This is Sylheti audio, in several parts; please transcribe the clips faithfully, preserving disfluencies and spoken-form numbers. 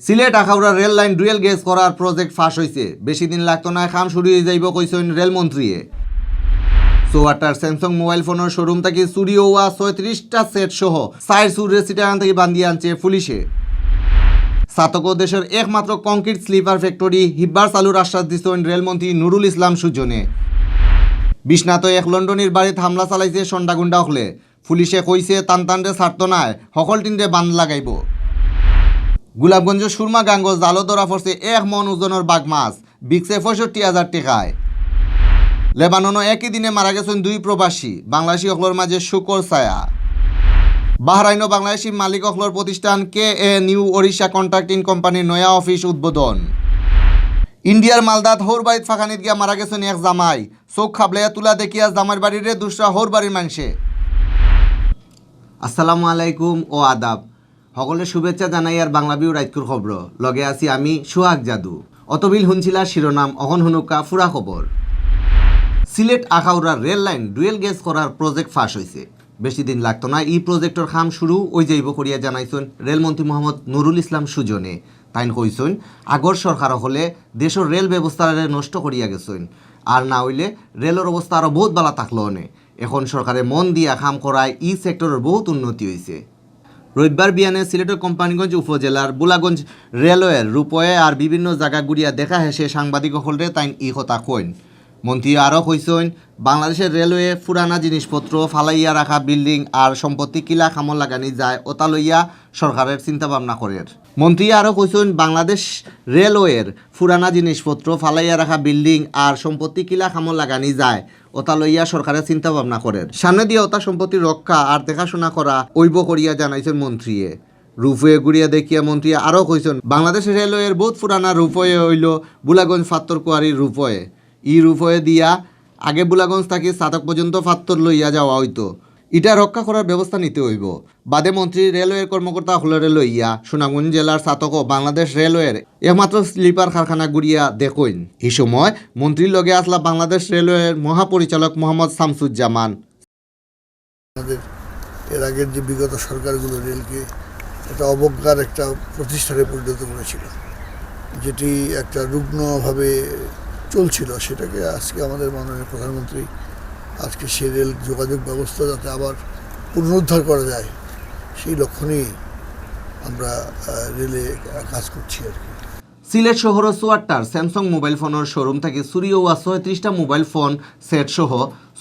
সিলেট Akhaura rail line dual gauge করার project ফাঁস অইছে, বেশি দিন লাগতো নায়, কাম শুরু অই যাইবো কইছইন রেলমন্ত্রীয়ে। চৌহাট্টার স্যামসাং মোবাইল ফোনর শোরুম থাকি চুরি অওয়া ছয়ত্রিশটা সেট সহ চাইর চুররে চিটাগাং থাকি বান্ধিয়া আনছে পুলিশে। ছাতকো দেশর একমাত্র কংক্রিট স্লিপার ফ্যাক্টরি হিব্বার চালুর আশ্বাস দিছইন রেলমন্ত্রী নুরুল ইসলাম সুজনে। বিশ্বনাথো এক লন্ডনীর বাড়িত হামলা চালাইছে সন্ডা গুন্ডা অকলে। পুলিশে কইছে, তান তানরে ছাড়তো নায়, হকলটিনরে বান্ধ লাগাইবো। গোলাপগঞ্জ সুরমা গাঙ্গো জালো ধরা পড়ছে এক মন ওজনর বাঘ মাছ, বিকছে পঁয়ষট্টি হাজার টেকায়। লেবাননো একই দিনে মারা গেছইন দুই প্রবাসী, বাংলাদেশি অকলর মাঝে শোকর ছায়া। বাহরাইনো বাংলাদেশি মালিক অকলর প্রতিষ্ঠান কে এ নিউ ওড়িশা কন্ট্রাক্টিং কোম্পানির নয়া অফিস উদ্বোধন। ইন্ডিয়ার মালদাত হউর বাড়িত ফাঁকানিত গিয়া মারা গেছইন এক জামাই, চোখ খাবলাইয়া তুলা দেখিয়া জামাইর বাড়িরে দুসরা হউর বাড়ির মানষে। আসসালামু আলাইকুম ও আদাব। হকলরে শুভেচ্ছা জানাইয়ার বাংলা ভিউ রাইতকুর খবর। লগে আছি আমি, সোহাগ জাদু। অতবিল হুনছিলা শিরোনাম, অখন হুনুক্কা ফুরা খবর। সিলেট আখাউড়ার রেল লাইন ডুয়েল গেজ করার প্রজেক্ট ফাঁস অইছে। বেশি দিন লাগতো নায়, ই প্রজেক্টর কাম শুরু অই যাইবো করিয়া জানাইছইন রেলমন্ত্রী মোহাম্মদ নুরুল ইসলাম সুজনে। তাইন কইছইন, আগর সরকার অকলে দেশর রেল ব্যবস্থারে নষ্ট করিয়া গেছইন, আর না অইলে রেলর অবস্থা আরো বউত বালা থাকলো অনে। এখন সরকারে মন দিয়া কাম করায় ই সেক্টরর বউত উন্নতি অইছে। রবিবার বিয়ানে সিলেটর কোম্পানীগঞ্জ উপজেলার বুলাগঞ্জ রেলওয়ের রোপওয়ে আর বিভিন্ন জাগা ঘুরিয়া দেখা শেষে সাংবাদিক অকলরে তাইন ই কথা কইন। মন্ত্রী আরো কইছইন, বাংলাদেশর রেলওয়ে পুরানা জিনিসপত্র, ফালাইয়া রাখা বিল্ডিং আর সম্পত্তি কিলা কামো লাগানি যায়, ওটা লইয়া সরকারের চিন্তা ভাবনা করের। মন্ত্রী আরো কইছইন, বাংলাদেশ রেলওয়ের পুরানা জিনিসপত্র, ফালাইয়া রাখা বিল্ডিং আর সম্পত্তি কিলা কামো লাগানি যায়, ওটা লইয়া সরকারে চিন্তা ভাবনা করের। সামনে দিয়া ওটা সম্পত্তি রক্ষা আর দেখাশোনা করা অইবো করিয়া জানাইছইন মন্ত্রীয়ে। রোপওয়ে ঘুরিয়া দেখিয়া মন্ত্রী আরো কইছইন, বাংলাদেশ রেলওয়ের বউত পুরানা রোপওয়ে অইলো বুলাগঞ্জ ফাত্তর কুয়ারির রোপওয়ে। ই রোপওয়ে দিয়া আগে বুলাগঞ্জ থাকি ছাতক পর্যন্ত ফাত্তর লইয়া যাওয়া অইতো। ইটা রক্ষা করার ব্যবস্থা নিতে অইবো। বাদে মন্ত্রী রেলওয়ের কর্মকর্তা অকলরে লইয়া সুনামগঞ্জ জেলার ছাতকো বাংলাদেশ রেলওয়ের একমাত্র স্লিপার কারখানা ঘুরিয়া দেখইন। ই সময় মন্ত্রীর লগে আছলা বাংলাদেশ রেলওয়ের মহাপরিচালক মোহাম্মদ শামসুজ্জামান। আমাদের এর আগের যে বিগত সরকারগুলো রেলকে একটা অবজ্ঞার একটা প্রতিষ্ঠানে পরিণত করেছিল, যেটি একটা রুগ্নভাবে চলছিল, সেটাকে আজকে আমাদের মাননীয় প্রধানমন্ত্রী আজকে সে রেল যোগাযোগ ব্যবস্থা যাতে আবার পুনরুদ্ধার করা যায়, সেই লক্ষ্য নিয়ে আমরা, আহ, রেলে কাজ করছি আর কি। সিলেট শহরর চৌহাট্টার স্যামসাং মোবাইল ফোনর শোরুম থাকি চুরি অওয়া ছয়ত্রিশটা মোবাইল ফোন সেট সহ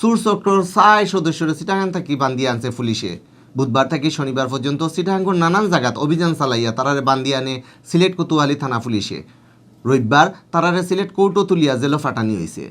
চুর চক্রর চাইর সদস্যরে চিটাগাং থাকি বান্ধিয়া আনছে পুলিশে। বুধবার থাকি শনিবার পর্যন্ত চিটাগাংর নানান জাগাত অভিযান চালাইয়া তারারে বান্ধিয়া আনে সিলেট কোতোয়ালি থানা পুলিশে। রবিবার তারারে সিলেট কোর্টো তুলিয়া জেলো ফাটানি অইছে।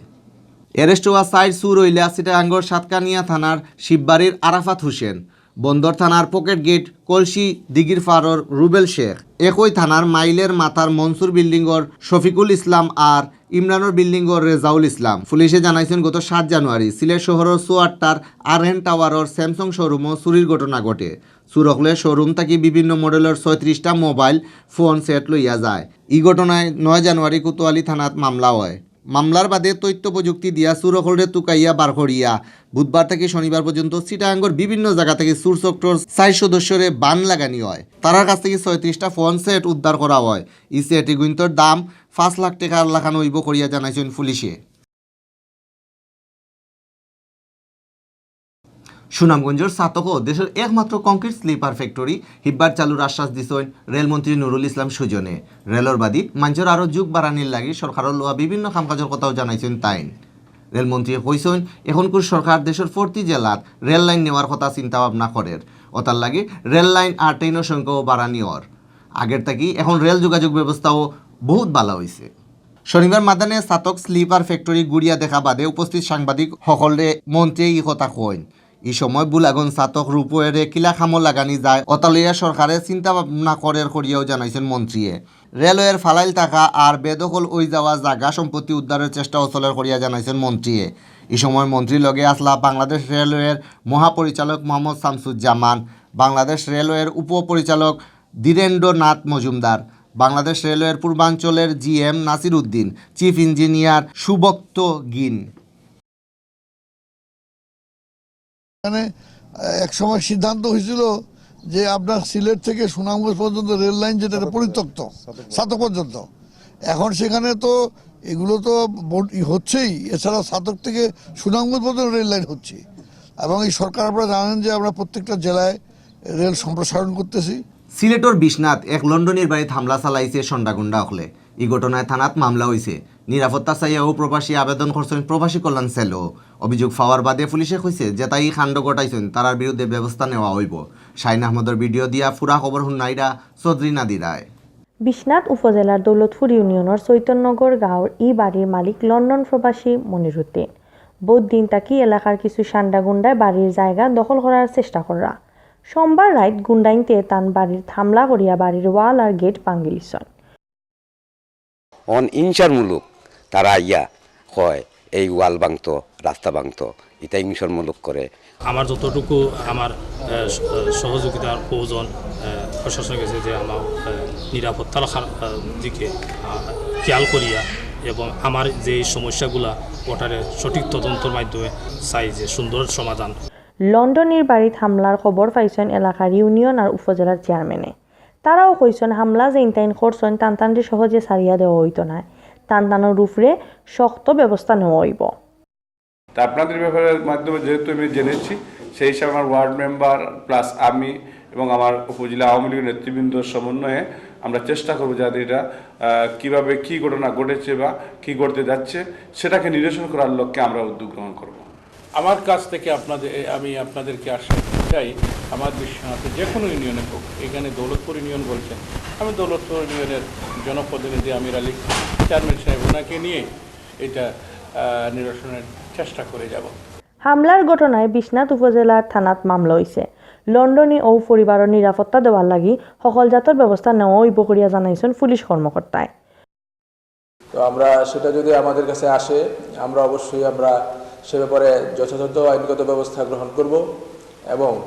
অ্যারেস্ট অওয়া চাইর চুর অইলা চিটাগাংর সাতকানিয়া থানার শিববাড়ির আরাফাত হোসেন, বন্দর থানার পকেট গেট কলসি দিঘির পাড়র রুবেল শেখ, একই থানার মাইলের মাথার মনসুর বিল্ডিংর শফিকুল ইসলাম আর ইমরানর বিল্ডিংর রেজাউল ইসলাম। পুলিশে জানাইছইন, গত সাত জানুয়ারি সিলেট শহরর চৌহাট্টার আরএন টাওয়ারর স্যামসাং শোরুমো চুরির ঘটনা ঘটে। চুর অকলে শোরুম থাকি বিভিন্ন মডেলর ছয়ত্রিশটা মোবাইল ফোন সেট লইয়া যায়। ই ঘটনায় নয় জানুয়ারি কোতোয়ালি থানাত মামলা অয়। মামলার বাদে তথ্য প্রযুক্তি দিয়া চুর অকলরে তুকাইয়া বার করিয়া বুধবার থাকি শনিবার পর্যন্ত চিটাগাংর বিভিন্ন জাগা থাকি চুর চক্রর চাইর সদস্যরে বান লাগানি অয়। তারার কাছ থাকি ছয়ত্রিশটা ফোন সেট উদ্ধার করা অয়। ই সেট ইগুইন্তর দাম পাঁচ লাখ টেকার লাখান অইবো করিয়া জানাইছইন পুলিশে। সুনামগঞ্জর ছাতকো দেশর একমাত্র কংক্রিট স্লিপার ফ্যাক্টরি হিব্বার চালুর আশ্বাস দিছইন রেলমন্ত্রী নুরুল ইসলাম সুজনে। রেলর বাদে মানষর আরো ঝুক বাড়ানির লাগি সরকারর লওয়া বিভিন্ন কামকাজর কথাও জানাইছইন তাইন। রেলমন্ত্রী কইছইন, এখনকুর সরকার দেশর প্রতি জেলাত রেল লাইন নেওয়ার কথা চিন্তা ভাবনা করের। ওটার লাগি রেল লাইন আর ট্রেনর সংখ্যাও বাড়ানি অর। আগের থাকি এখন রেল যোগাযোগ ব্যবস্থাও বউত বালা অইছে। শনিবার মাদানে ছাতক স্লিপার ফ্যাক্টরি ঘুরিয়া দেখা বাদে উপস্থিত সাংবাদিক হকলরে মন্ত্রীয়ে ই কথা কইন। ই সময় বুলাগঞ্জ ছাতক রোপওয়েরে কিলা কামো লাগানি যায়, ওটা লইয়া সরকারে চিন্তা ভাবনা করের করিয়াও জানাইছইন মন্ত্রীয়ে। রেলওয়ের ফালাইল থাকা আর বেদখল অই যাওয়া জাগা সম্পত্তি উদ্ধারর চেষ্টাও চলের করিয়া জানাইছইন মন্ত্রীয়ে। ই সময় মন্ত্রীর লগে আছলা বাংলাদেশ রেলওয়ের মহাপরিচালক মোহাম্মদ শামসুজ্জামান, বাংলাদেশ রেলওয়ের উপপরিচালক ধীরেন্দ্রনাথ মজুমদার, বাংলাদেশ রেলওয়ের পূর্বাঞ্চলের জিএম নাসির উদ্দিন, চিফ ইঞ্জিনিয়ার সুভক্ত গিন। মানে, আহ, এক সময় সিদ্ধান্ত হয়েছিল যে আপনার সিলেট থেকে সুনামগঞ্জ পর্যন্ত রেল লাইন, যেটা পরিত্যক্ত, ছাতক পর্যন্ত, এখন সেখানে তো এগুলো তো বন-, ই হচ্ছেই, এছাড়া ছাতক থেকে সুনামগঞ্জ পর্যন্ত রেল লাইন হচ্ছে। এবং এই সরকার, আপনারা জানেন যে আমরা প্রত্যেকটা জেলায় রেল সম্প্রসারণ করতেছি। সিলেটর বিশ্বনাথ এক লন্ডনীর বাড়িত হামলা চালাইছে সন্ডাগুন্ডা অকলে। ই ঘটনায় থানাত মামলা অইছে। নিরাপত্তা চাইয়া অউ প্রবাসী আবেদন করছইন প্রবাসী কল্যাণ সেলো। অভিযোগ পাওয়ার বাদে পুলিশে কইছে, যেতায় ই কাণ্ড ঘটাইছইন, তারার বিরুদ্ধে ব্যবস্থা নেওয়া অইবো। শাহিন আহমদর ভিডিও দিয়া পুরা খবর হুনাইরা চৌধুরী নাদিরায়। বিশ্বনাথ উপজেলার দৌলতপুর ইউনিয়নর চৈতন্যগড় গাঁওর ই বাড়ির মালিক লন্ডন প্রবাসী মনিরুদ্দিন। বউত দিন থাকি এলাকার কিছু সান্ডা গুন্ডায় বাড়ির জায়গা দখল করার চেষ্টা কররা। সোমবার রাইত গুন্ডাইন্তে তান বাড়িত হামলা করিয়া বাড়ির ওয়াল আর গেট ভাঙ্গিলিছইন। অন হিংসার মুলুক তারা আইয়া কয়, এই ওয়াল ভাঙতো, রাস্তা ভাঙতো, ইতা হিংসার মুলুক করে। আমার যতটুকু আমার, আহ, স-, আহ, সহযোগিতার প্রয়োজন, আহ, প্রশাসনের কাছে যে আমার, আহ, নিরাপত্তার খা-, আহ, দিকে, আহ, খেয়াল করিয়া এবং আমার যে এই সমস্যাগুলা ওটারে সঠিক তদন্তর মাধ্যমে চাই যে সুন্দর সমাধান। লন্ডনীর বাড়িত হামলার খবর পাইছইন এলাকার ইউনিয়ন আর উপজেলার চেয়ারম্যানে। তারাও কইছইন, হামলা যেইনতাইন করছইন, তানতানরে সহজে ছাড়িয়া দেওয়া অইতো নায়। তানতানর উপরে শক্ত ব্যবস্থা নেওয়া অইবো। তা আপনাদের ব্যাপারে মাধ্যমে যেহেতু আমি জেনেছি, সেই হিসাবে আমার ওয়ার্ড মেম্বার প্লাস আমি এবং আমার উপজেলা আওয়ামী লীগের নেতৃবৃন্দর সমন্বয়ে আমরা চেষ্টা করব যাতে এটা, আহ, কিভাবে কি ঘটনা ঘটেছে বা কি ঘটতে যাচ্ছে, সেটাকে নিরসন করার লক্ষ্যে আমরা উদ্যোগ গ্রহণ করব। আমার কাছ থেকে আপনাদের, আমি আপনাদেরকে আশ্বাস দিতে চাই, আমার বিশ্বনাথে যে কোনো ইউনিয়নে হোক, এখানে দৌলতপুর ইউনিয়ন বলছেন, আমি দৌলতপুর ইউনিয়নের জনপ্রতিনিধি আমির আলী চেয়ারম্যান সাহেব, ওনাকে নিয়ে এটা, আহ, নিরসনের চেষ্টা করে যাব। হামলার ঘটনায় বিশ্বনাথ উপজেলার থানাত মামলা অইছে। লন্ডনী অউ পরিবারর নিরাপত্তা দেওয়ার লাগি হকল জাতর ব্যবস্থা নেওয়া অইবো করিয়া জানাইছইন পুলিশ কর্মকর্তায়। তো আমরা সেটা যদি আমাদের কাছে আসে, আমরা অবশ্যই আমরা সে ব্যাপারে যথাযথ আইনগত ব্যবস্থা গ্রহণ করব। এবং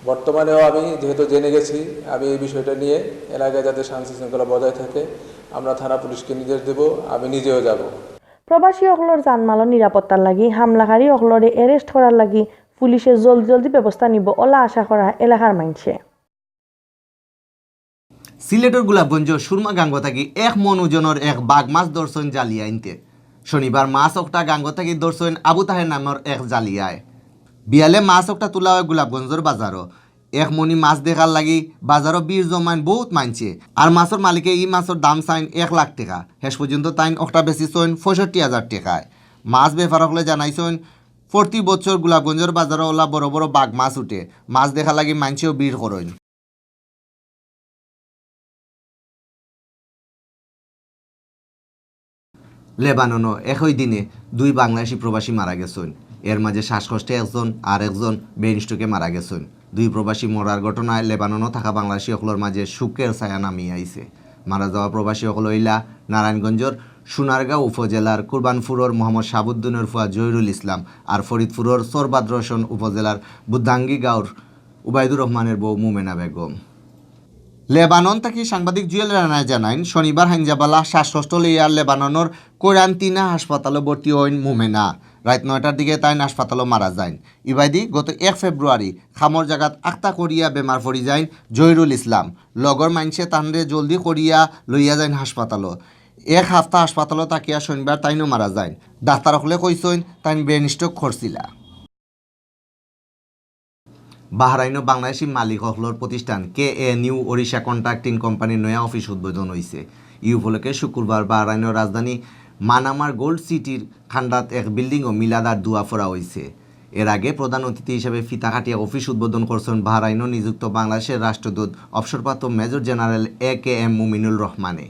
বর্তমানেও আমি যেহেতু জেনে গেছি, আমি এই বিষয়টা নিয়ে এলাকায় যাতে শান্তি শৃঙ্খলা বজায় থাকে, আমরা থানা পুলিশকে নির্দেশ দেব, আমি নিজেও যাব। প্রবাসী অকলর জানমালর নিরাপত্তার লাগি হামলাকারী অকলরে arrest করার লাগি পুলিশে জলদি জলদি ব্যবস্থা নিবো অলা আশা করা এলাকার মাইনষে। সিলেটর গোলাপগঞ্জ সুরমা গাঙ্গো থাকি এক মন ওজনর এক বাঘ মাছ ধরছইন জালিয়াইন্তে। শনিবার মাছ অকটা গাঙ্গো থাকি ধরছইন আবু তাহের নামর এক জালিয়ায়। বিয়ালে মাছ অকটা তুলা অয় গোলাপগঞ্জর বাজারো। এক মনি মাছ দেখার লাগি বাজারো ভিড় জমাইন বউত মাইনষে। আর মাছর মালিকে ই মাছর দাম চাইন এক লাখ টেকা। শেষ পর্যন্ত তাইন অকটা বেচিছইন পঁয়ষট্টি হাজার টেকায়। মাছ বেপার অকলে জানাইছইন, প্রতি বছর গোলাপগঞ্জর বাজারো অলা বড় বড় বাঘ মাছ উঠে। মাছ দেখার লাগি মাইনষেও ভিড় করইন। লেবাননো একই দিনে দুই বাংলাদেশি প্রবাসী মারা গেছইন। এর মাঝে শ্বাসকষ্টে একজন আর একজন ব্রেইন স্ট্রোকে মারা গেছইন। দুই প্রবাসী মরার ঘটনায় লেবাননো থাকা বাংলাদেশি অকলর মাঝে শোকের ছায়া নামি আইছে। মারা যাওয়া প্রবাসী অকল অইলা নারায়ণগঞ্জর সোনারগাঁও উপজেলার কুরবানপুরর মোহাম্মদ শাহাবুদ্দিনর ফুয়া জহিরুল ইসলাম আর ফরিদপুরর সরবাদ রোশন উপজেলার বুদ্ধাঙ্গি গাঁওর উবাইদুর রহমানের বউ মুমেনা বেগম। লেবানন থাকি সাংবাদিক জুয়েল রানায় জানাইন, শনিবার হাইঞ্জাবালা শ্বাসকষ্ট লইয়া লেবাননর কোরান্তিনা হাসপাতালো ভর্তি অইন মুমেনা। রাইত নয়টার দিকে তাইন হাসপাতালো মারা যাইন। ইবাদি গত এক ফেব্রুয়ারি খামর জাগাত আখতা করিয়া বেমার পড়ি যাইন জহিরুল ইসলাম। লগর মাইনষে তানরে জলদি করিয়া লইয়া যাইন হাসপাতালো। এক হাপ্তা হাসপাতালো থাকিয়া শনিবার তাইনও মারা যাইন। ডাক্তার অকলে কইছইন তাইন ব্রেইন স্ট্রোক করছিলা। বাহরাইনো বাংলাদেশি মালিক অকলর প্রতিষ্ঠান কে এ নিউ ওড়িশা কন্ট্রাক্টিং কোম্পানির নয়া অফিস উদ্বোধন অইছে। ই উপলক্ষে শুক্রবার বাহরাইনর রাজধানী মানামার গোল্ড সিটির খান্ডাত এক বিল্ডিংও মিলাদ আর দোয়া পড়া অইছে। এর আগে প্রধান অতিথি হিসেবে ফিতা কাটিয়া অফিস উদ্বোধন করছইন বাহরাইনো নিযুক্ত বাংলাদেশের রাষ্ট্রদূত অবসরপ্রাপ্ত major general A K M Muminur রহমানে।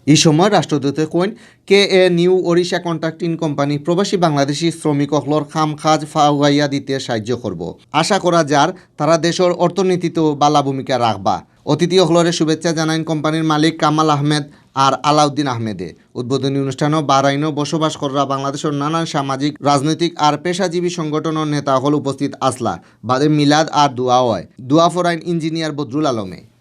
ই সময় রাষ্ট্রদূতে কইন, K A new Odisha contracting company প্রবাসী বাংলাদেশি শ্রমিক অকলর কাম কাজ ফাউগাইয়া দিতে সাহায্য করব। আশা করা যার তারা দেশর অর্থনীতিতেও বালা ভূমিকা রাখবা। অতিথি অকলরে শুভেচ্ছা জানাইন কোম্পানির মালিক কামাল আহমেদ আর আলাউদ্দিন আহমেদে। উদ্বোধনী অনুষ্ঠানো বাহরাইনো বসবাস কররা বাংলাদেশর নানান সামাজিক, রাজনৈতিক আর পেশাজীবী সংগঠনর নেতা অকল উপস্থিত আছলা। বাদে মিলাদ আর দোয়া অয়। দোয়া পড়াইন ইঞ্জিনিয়ার বদরুল আলমে।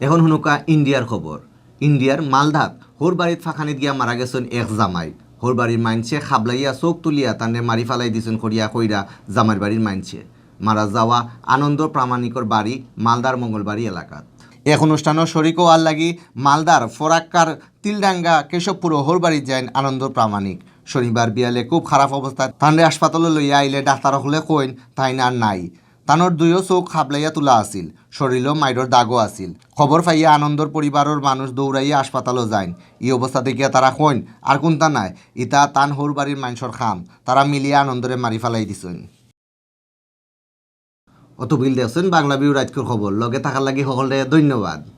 এখন হুনুক্কা ইন্ডিয়ার খবর। ইন্ডিয়ার মালদাত হউর বাড়িত ফাখানিত গিয়া মারা গেছইন এক জামাই। হউর বাড়ির মাইনষে খাবলাইয়া চউখ তুলিয়া তানরে মারি ফালাই দিছইন করিয়া কইরা জামাইর বাড়ির মাইনষে। মারা যাওয়া আনন্দ প্রামাণিকর বাড়ি মালদার মঙ্গলবাড়ি এলাকাত। এক অনুষ্ঠানো শরিক অওয়ার লাগি মালদার ফরাক্কার তিলডাঙ্গা কেশবপুর হউর বাড়িত যাইন আনন্দ প্রামাণিক। শনিবার বিয়ালে খুব খারাপ অবস্থায় তানরে হাসপাতালো লইয়া আইলে ডাক্তার অকলে কইন তাইন আর নাই। তানর দুইও চউখ হাবলাইয়া তুলা আছিল, শরীলো মাইরর দাগও আছিল। খবর পাইয়া আনন্দর পরিবারর মানুষ দৌড়াইয়া হাসপাতালো যাইন। ই অবস্থা দেখিয়া তারা কইন, "আর কুন্তা নায়, ইতা তান হউর বাড়ির মানষর কাম।" তারা মিলিয়া আনন্দরে মারি ফালাই দিছইন। অতবিল দেখছইন বাংলা ভিউ রাইতকুর খবর। লগে থাকার লাগি হকলরে ধন্যবাদ।